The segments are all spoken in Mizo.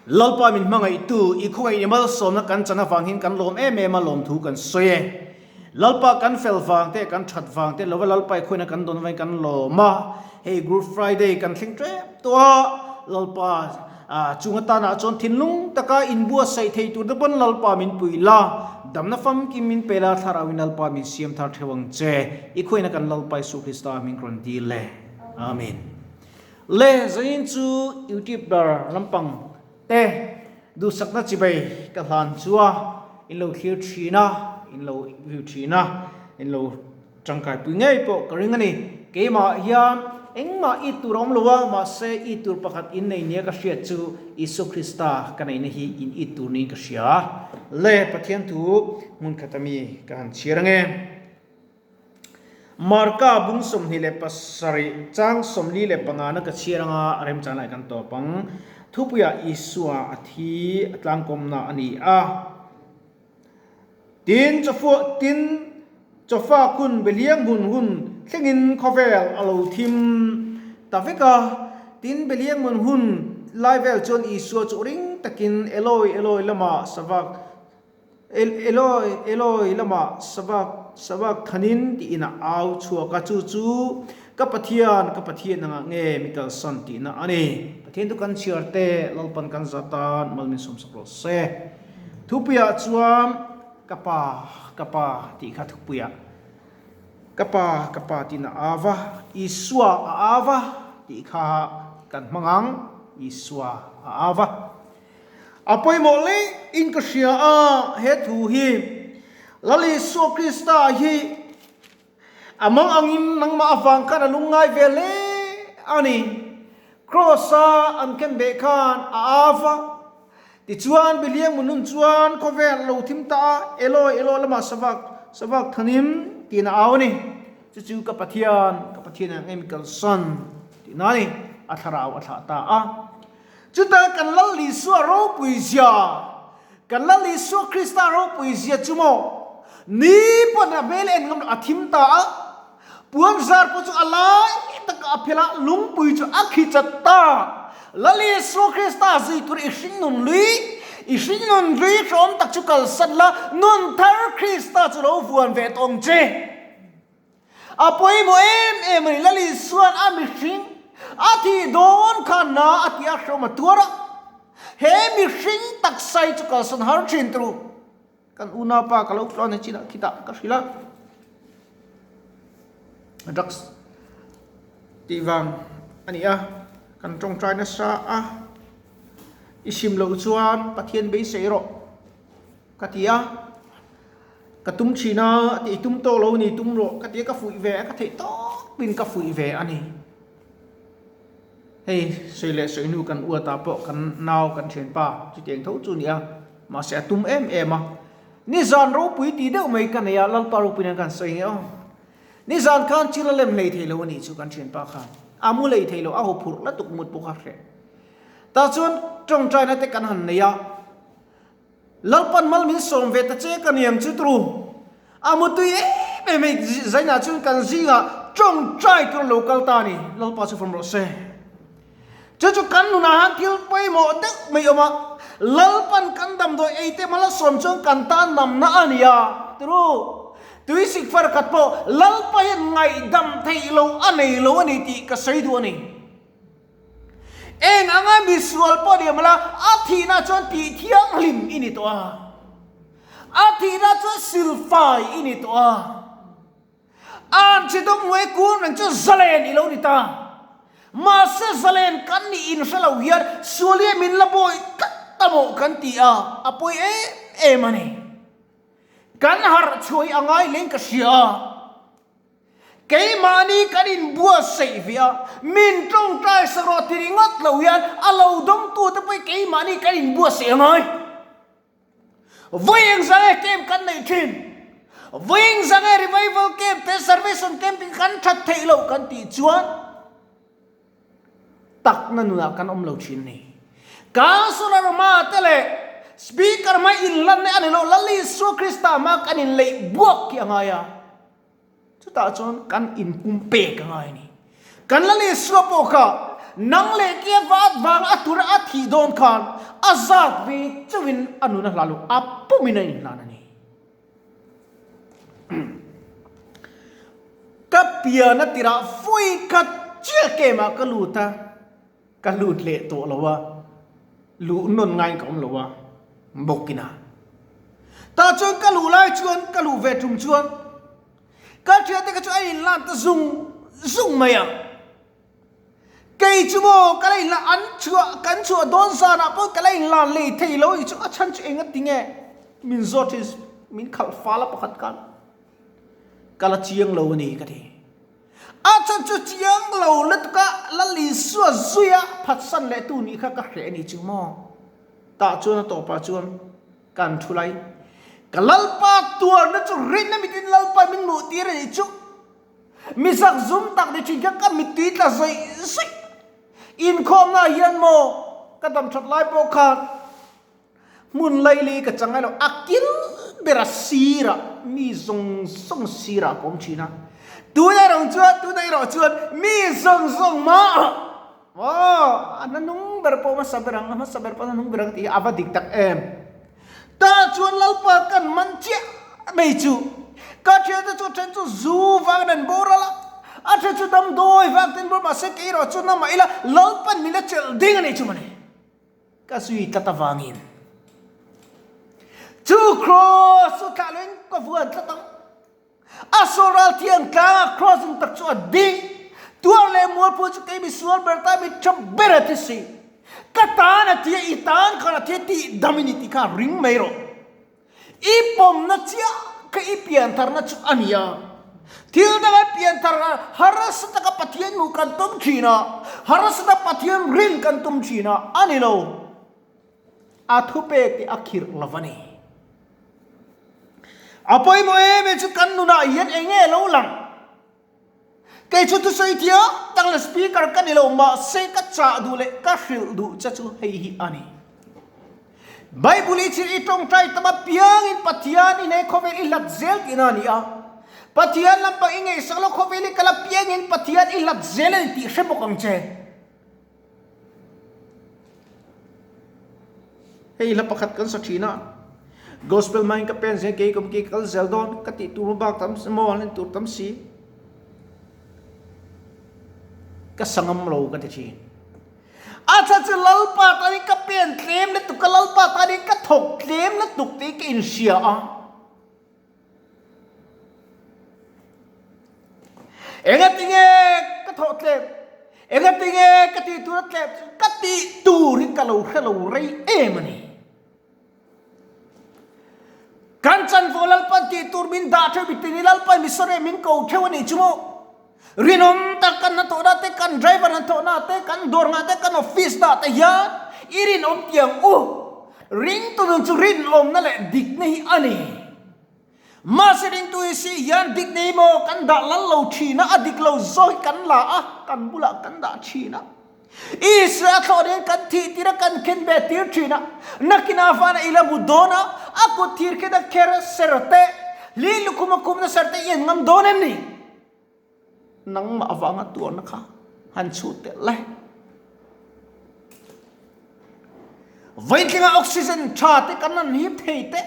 Lalpa min hmangaihtu, i khawngaih i malsawmna kan chan avangin kan lawm em em a, lawmthu kan sawi e. Lalpa kan fel vang te, kan that vang te lova Lalpa i khawngaihna kan dawn avangin kan lawm a. Hei Good Friday kan thleng tep tawh a, Lalpa chung atanah chuan thinlung taka inbuatsaih thei tur te pawn Lalpa min pui la, damna famkim min pe la, Thlarauin Lalpa min siam thar theuh ang che. I khawngaihna kan Lalpa Isu Krista min rawn dil e. Amen. Le zanin chu youtuber lampang te duhsakna chibei ka hlan chu a, in lo thlir thin a, in lo view thin a, in lo tangkaipui ngei pawh ka ring a ni. Keimah hian engmah it tur a awm lo a, mahse it tur pakhat in nei nia ka hriat chu Isua Krista ka neihna hi in it tur niin ka hria. Le Pathian thu hmun khat ami ka han chhiar ange. Marka bung 27 chang 45 na ka chhiar anga remchan lai kan tawp ang. Thupuiah Isua a thi a tlangkawmna a ni a. Tin, chawfua tin chawfa kun beliang hun hun thlengin khawvel a lo thim ta vek a. Tin, beliang mun hun lai vel chuan Isua chu ring takin Eloi, Eloi lama savak Eloi, Eloi, lama sabak, sabak thanin tiin a au chhuak a, chu chu ka Pathian, ka Pathian angah nge mi kalsan tihna a ni. Pathian chu kan chhiar te, Lalpan kan za tan mal min sawmsak rawh se. Thupuiah chuan ka pa, ka pa tih kha thupuiah ka pa, ka pa tiin a au va, Isua a au va tih kha kan hmang ang, Isua a au va. A pawimawh leh in ka hria a, he thu hi Lal Isua Krista hi a mang angin nangmah avang khan a lungngai ve hle a ni. Kraws-a an ken beh khan a av a, tichuan Biliang Munun chuan khawvel a lo thim ta a, Eloi, Eloi lama savak, savak thanin tiin a au a ni. Chu chu ka Pathian, ka Pathian ang em kalsan tihna a ni, a thlarau a thlah ta a. Chutah kan Lal Isua ropui zia, kan Lal Isua Krista ropui zia chu maw ni pawn a hmel en ngam lo, a thim ta a, puan zar pawh chu a lai takah a phel a, lungpui chu a khi chat ta. Lal Isua Krista zui tur i hring nun lui, i hring nun lui hrawm tak chu kalsan la, nun thar Krista chu lo vuan ve tawh ang che. A pawimawh em em a ni, Lal Isua'n a mihring a thih dawn kha na a ti a hrawm a tuar a, he mihring taksa hi chu kalsan har thin tur u. Kan unaupa ka lo tlawn e chinah khitah ka hrilh a, drugs tih vang a ni a, kan tawngtai nasa a, i sim loh chuan Pathian beisei rawh. Ka ti a, ka tum thin a, tih tum tawh lo ni tum rawh ka ti a, ka fuih ve a, ka theih tawpin ka fuih ve a ni. Hei sawi leh sawi hnu kan uatah pawh kan nau kan thianpa chutiang tho chu a ni a, mahse a tum em em a. Nizan ropui tih deuh mai ka nei a, Lalpa ropui nen kan sawi nge aw. Nizan khan chil a lem hlei thei lo a nih chu kan thianpa khan, a mu lei thei lo, a huphurh la tuk mut bawk a hreh. Tah chuan tawngtaina te kan han nei a. Lalpan mal min sawm ve ta che ka niang chu tru. A mutui em em hei zainah chuan kan zingah tawngtai tur lo kal ta a ni. Lalpa chu fawm rawh se. Chu chu kan nunah han thil pawimawh deuh mai awm a, Lalpan kan damdawi ei te mal a sawm chuan kan tan namna a ni a tru. Tuisik far khat pawh Lalpa hian ngaihdam theih lo a nei lo a ni tih ka sawi duh a ni. Eng anga misual pawh ni mala, a thihna chuan tih thianghlim i ni tawh a. A thihna chuan silfai i ni tawh a. An chi dawng hnuai kun reng chu zalen i lo ni ta. Mahse zalen kan nih inhre lo hian sual hi min la bawi tlat ta maw kan ti a, a pawi em em a ni. Kan harh chhuai a ngai leng ka hria a. Keimahni kan inbuatsaih ve a, min tawngtai sak rawh ti ringawt lo hian a lo dawngtute pawh hi keimahni kan inbuatsaih a ngai. Vawi engzah nge camp kan neih thin? Vawi engzah nge revival camp te, salvation camp te kan that theih loh kan tih chuan takna nunah kan awm lo thin a ni. Councillor hma te leh Speaker hma inlanna a ni lo, Lal Isua Krista hma kan inleih buak hi a ngai a. Chutah chuan kan inpum pek a ngai a ni. Kan Lal Isua pawh kha nang leh kia vat vang a tura a thih dawn khan A zat ve chauhin a nun a hlan lo, a pumin a inhlan a ni. Ka pian a tirah vawi khat chiah game ah ka lut a, ka lut leh tawh lo a, luh nawn ngaiin ka awm lo a, bawkin a. Tah chuan ka luh lai chuan ka luh ve tum chuan ka thiante kha chu a inlan ta zung zung mai a. Kei chu maw ka la inlan an chhuah kan chhuah dawn zanah pawh ka la inlan lei thei lo i chu a chhan chu eng a ti nge min zawt thin min khalh fal a pakhat khan ka la chiang lo a ni ka ti. A chhan chu chiang lo lutuk a Lal Isua zuia phatsan leh tu nih kha ka hreh a ni chu maw tah chuan a tawpah chuan kan thu lai ka Lalpa tuarna chu rinna mitin Lalpa min hmuh tir a ni chu. Mi zak zum tak ni thin kha ka mittui tla zawih zawih. Inkhawmna ah hian maw ka dam that lai pawh khan hmun laili ka chang ngai lo, a kil ber a sirah mi zawng zawng sirah ka awm thin a. Tunah erawh chuan tunah erawh chuan mi zawng zawng mah aw a hnanung ber pawh hmasa ber ang a hmasa ber pawh a hnanung ber ang tih hi a va dik tak em. Tah chuan Lalpa kan man chiah mai chu ka thiante chu then chu zu vangin an boral a, a then chu damdawi vang ten boral mahse kei erawh chu namah ila Lalpan min la chelh ding a nih chu mawni ka zui tlat avangin chu cross chu thlah loin ka vuan tlat ang. A sawl ral thiang tlangah cross in tak chu a ding. Tuar leh mualpui chu kei misual ber tan mi tha ber a ti si. Ka tan a tia i tan khan a tia tih dam i ni tih kha ring mai rawh. I pawmna chiah kha i piantharna chu a ni a. Thil danga pianthar a harsa taka Pathian hmuh kan tum thin a, harsa taka Pathian rin kan tum thin a, a ni lo. A thupek tih a khirh lo a ni. A pawimawh em em chu kan nunah hian eng nge lo lang? Kei chu thusawi thiam tak leh speaker ka ni lo, mahse ka chah duh leh ka hrilh duh che chu hei hi a ni. Bible i chhir i tawngtai tam apiangin Pathian i nei khawvel i hlat zel tihna a ni a. Pathian lampang i ngaihsak lo khawvel i kal apiangin Pathian i hlat zel a ni tih hre bawk ang che. Hei hla pakhat kan sa thin a, Gospel hmangin ka pen zel kei kum ki ka kal zel dawn ka tih tur bak tam maw an tur tam si ka sa ngam lo ka ti thin. A chhan chu Lalpa tanin ka pen tlem lutuk ka Lalpa tanin ka thawk tlem lutuk tih ka inhria a. Engatinge ka thawh tlem? Engatinge ka tih tur a tlem chu ka tih tur hi ka lo hre lo rei em a ni. Kan chanvo Lalpan tih tur min dah theuh mitin i Lalpan missionary min ko theuh a nih chu maw? Rinawm tak kan hnathawhna te, kan driver hnathawhna te, kan dawr nghah te, kan office dah te hian i rinawm tiang u. Ringtu nun chu rinawmna leh dikna hi a ni. Mahse ringtu hi si hian dikna hi maw kan dah lal lo thin a, a dik lo zawk hi kan la a, kan bulah kan dah thin a. Israel thlawh nen kan thih tir a, kan khen ve tir thin a. Nakinah vana i la hmu dawn a, a kut thir khen a kher ser te, li lukhum a khumna ser te i en ngam dawn em ni? Nangmah avanga tuarna kha han chhut telh le. Vaintlinga oxygen tha te kan han hip thei te.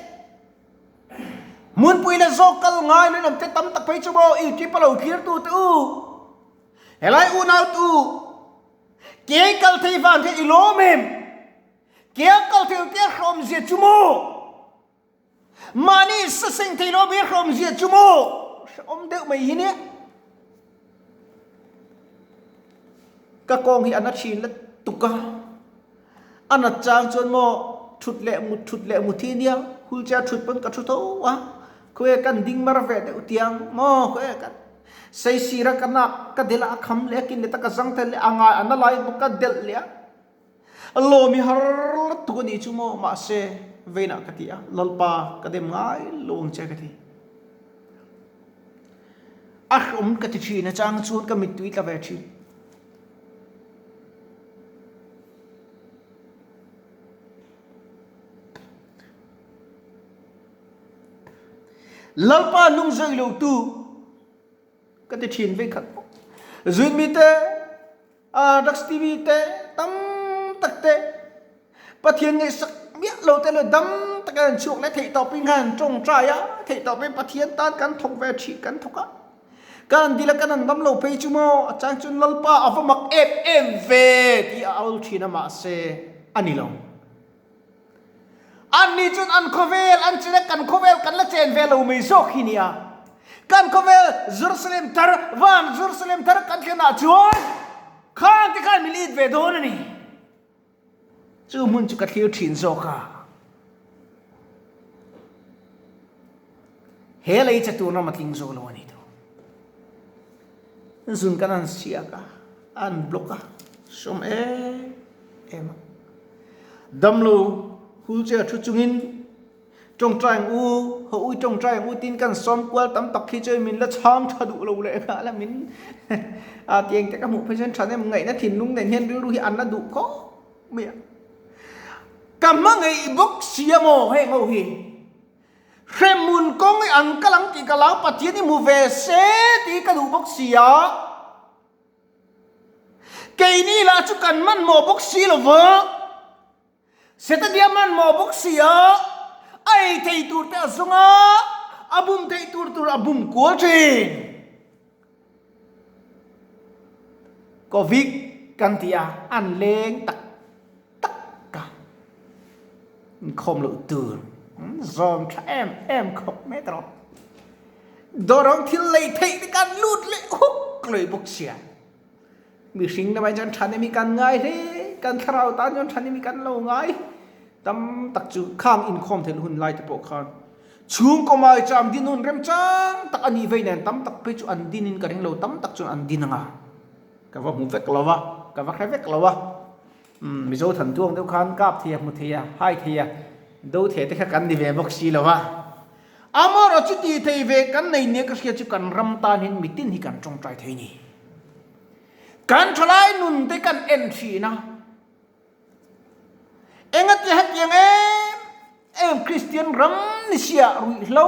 Hmunpui leh zawk kal ngai lo in awm te tam tak phei chu maw YouTube a lo thlir tu te u. Helai unau tu ke kal thei vang kha i lawm em? Ke a kal thei lo te a hrawm zia chu maw? Mahni saseng thei lo mi hrawm zia chu maw hrehawm deuh mai hi nia. Ka kawng hi a na thin la tuk a, a nat chang chuan maw thut leh mut thut leh mut hi nia, wheelchair thut pawn ka thu tho a, khawi kan ding mar ve deuh tiang maw khawi kan saisir a ka nak ka delh a a kham leh a kin leh ta ka zang thel leh a ngai a na lai bawk ka delh leh a. Lawm i har tuk a nih chu maw? Mahse, veinah ka ti a, Lalpa, ka dem ngai lo ang che ka ti. A hrehawm ka ti thin a, chang chuan ka mittui tla ve thin. Lalpa nung zui lo tu ka ti thin vei khat bawk. Zuin mite. Drugs TV te tam tak te. Pathian ngaihsak miah lo te leh dam taka an chhuak leh theih tawpin khan an tawngtai a, theih tawpin Pathian tan kan thawk ve thih kan thawk a. Kan an dil a kan an dam lo phei chu maw a chang chuan Lalpa a va mak em em ve tih a aul thin a mahse a ni lo. Anni chuan an khawvel an chen a, kan khawvel kan la chen ve lo mai zawk hi nia. Kan khawvel Jerusalem thar, van Jerusalem thar kan thlen ah chuan khang te khan min it ve dawn a ni. Chu hmun chu ka thlir thin zawk a. He lei che tur ram a tling zawk lo a ni tu. Zun kan an siak a, an block a, sawm em em a. Damlo wheelchair thu chungin tawngtai ang u, haw ui tawngtai ang u tiin kan sawm kual tam tak khi chuan min la chhang tha duh lo leh nghal a, min a tiang te ka hmuh phei chuan thahnem ngaihna thinlung nen hian rilru hi an la duh khawp mai a. Ka hmangaih bawk si a maw heng ho hi. Hremhmun kawng hi an kal ang tih ka lau Pathian i hmu ve se tih ka duh bawk si a. Keini lah chu kan hmanhmawh bawk si lo va, Setania hmanhmawh bawk si a, a ei thei tur te a zawng a, a bum theih tur tur a bum kual thin. Covid kan ti a, an leng tak tak a, inkhawm loh tur zawm tha em em khawp mai ta rawh. Dawrang thil lei theih te kan lut leh huk leh bawk sia. Mihring lamah chuan than emi kan ngai hle, kan thlarau tan chuan than emi kan lo ngai. Tam tak chu khang inkhawm theih hun lai te pawh khan chhungkaw mai cham din hun remchang tak a nih vei nen tam tak phei chu an din in ka ring lo, tam tak chuan an din anga ka va hmu vek lo a, ka va hre vek lo a. Mizo thantuang deuh khan kap thei a, hmu thei a, hai thei a, do thei te kha kan ni ve bawk si lo a. Amaherawh chu tih thei ve kan nei nia ka hria chu kan ram tan hian mitin hi kan tawngtai thei ni. Kan thalai nun te kan en thin a, engati hetiang em em Kristian ram ni sia ruihhlo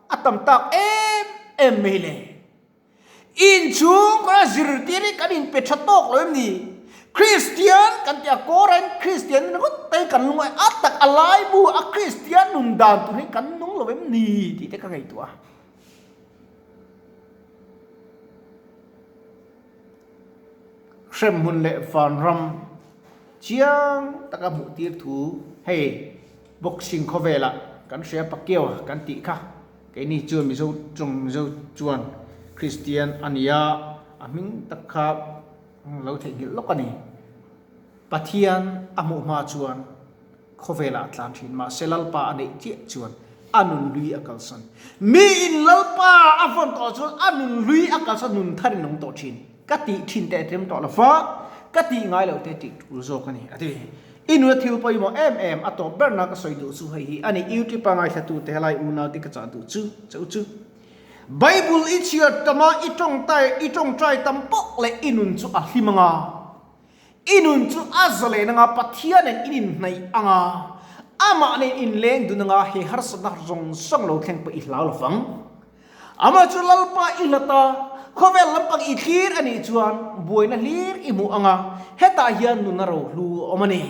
a tam tak em em mai le. Inchhung kawra zirtir hi kan inpe tha tawk lo em ni? Kristian kan tih a kawrain Kristian ringawt te kan lungawi a tak a laibu a Kristian nun dan tur hi kan nung lo em ni tih te ka ngaihtuah a. Hremhmun leh vanram chiang taka hmuh tir thu hei boxing khawvelah kan hria Pacquiao kan tih kha. Keini chuan Mizo tawng Mizo chuan Kristian a ni a, a hming tak kha lo theihnghilh lawk a ni. Pathian a hmuh hma chuan khawvelah a tlan thin, mahse Lalpa a neih chiah chuan a nun hlui a kalsan. Miin Lalpa a vawn tawh chuan a nun hlui a kalsan, nun thar in awm tawh thin. Ka tih thin te a tlem tawh lo va, ka tih ngai loh te tih tul zawk a ni, a ti. I nuna thil pawimawh em em a tawp berna ka sawi duh chu hei hi a ni, YouTube a ngaithla te helai unau te ka chah duh chu chauh chu. Bible i chhiar tam a, i tawngtai i tawngtai tam pawh leh i nun chu a hlim anga, i nun chu a zalen anga, Pathian nen in inhnaih anga, amah nen inleng dun anga he harsatna zawng zawng lo thleng pawh i hlau lo vang. Amah chu Lalpa i hlat a, khawvel lampang i thlir a nih chuan buaina hlir i hmuh ang a, hetah hian nuna rohlu a awm a ni.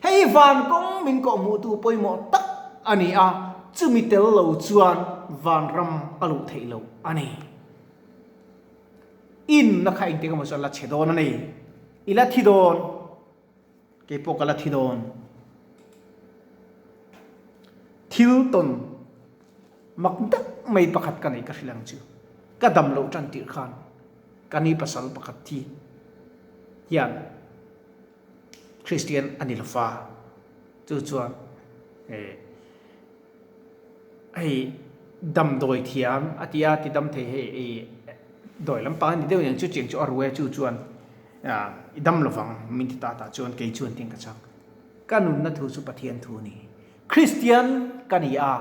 Hei hi van kawng min kawhhmuhtu pawimawh tak a ni a, chumi tel lo chuan vanram a luh theih loh a ni. I nunna kha engtik emaw chuan la chhe dawn a ni. I la thi dawn. Kei pawh ka la thi dawn. Thil tawn mak deuh mai pakhat ka nei ka hrilh ang chu. Ka dam loh tan tirh khan ka ni pasal pakhat thi hian Kristian a ni lo fa. Chu chuan hei damdawi thiam a ti a, ti dam thei hei dawi lampang a ni deuh nen chu chiang chu a ru e chu chuan i dam lovang min ti ta tah chuan kei chuan tin ka chak. Ka nunna thu chu Pathian thu a ni. Kristian ka ni a,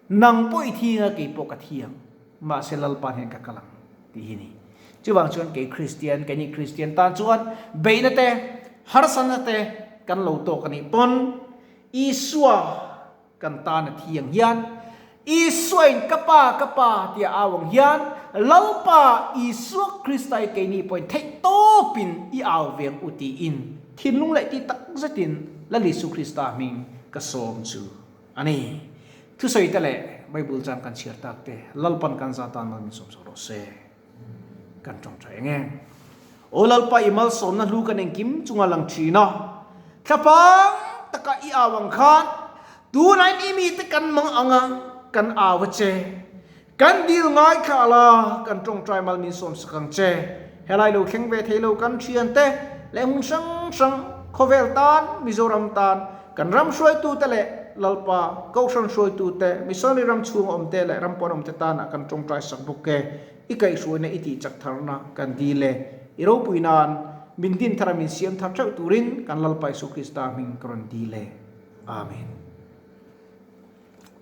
nang pawh i thi anga kei pawh ka thi ang, mahse Lalpa hian ka kal ang tih hi a ni. Chuvang chuan kei Kristian, keini Kristian tan chuan beihna te, harsatna te kan lo tawk a nih pawn Isua kan tan a thi ang hian, Isuain ka Pa, ka Pa tia au ang hian, Lalpa Isua Krista i keini pawhin theihtawpin i au ve ang u tiin. thinlung leh tih tak zetin Lal Isu Krista hming ka sawm chu a ni. Thusawi te leh Bible chang kan chhiar tak te Lalpan kan za tan mal min sawm sak rawh se. Kan tawngtai eng e. Aw Lalpa i malsawmna hlu kan engkim chunga lang thin a, thlapang taka i au ang khan tunain i mite kan mang ang a, kan au a che. Kan dil ngai thlah la, kan tawngtai mal min sawm sak ang che. Helai lo thleng ve thei lo kan thiante leh hmun hrang hrang, khawvel tan, Mizoram tan, kan ram hruaitute leh Lalpa, Kohhran hruaitute, Missionary ram chhunga awmte leh ram pawn awmte tana kan tawngtai sak bawk e. I kaihhruaina i tih chak tharna kan dil e. I ropui nan min din thar a min siam thar theuh turin kan Lalpa Isu Krista hming ka rawn dil e. Amen.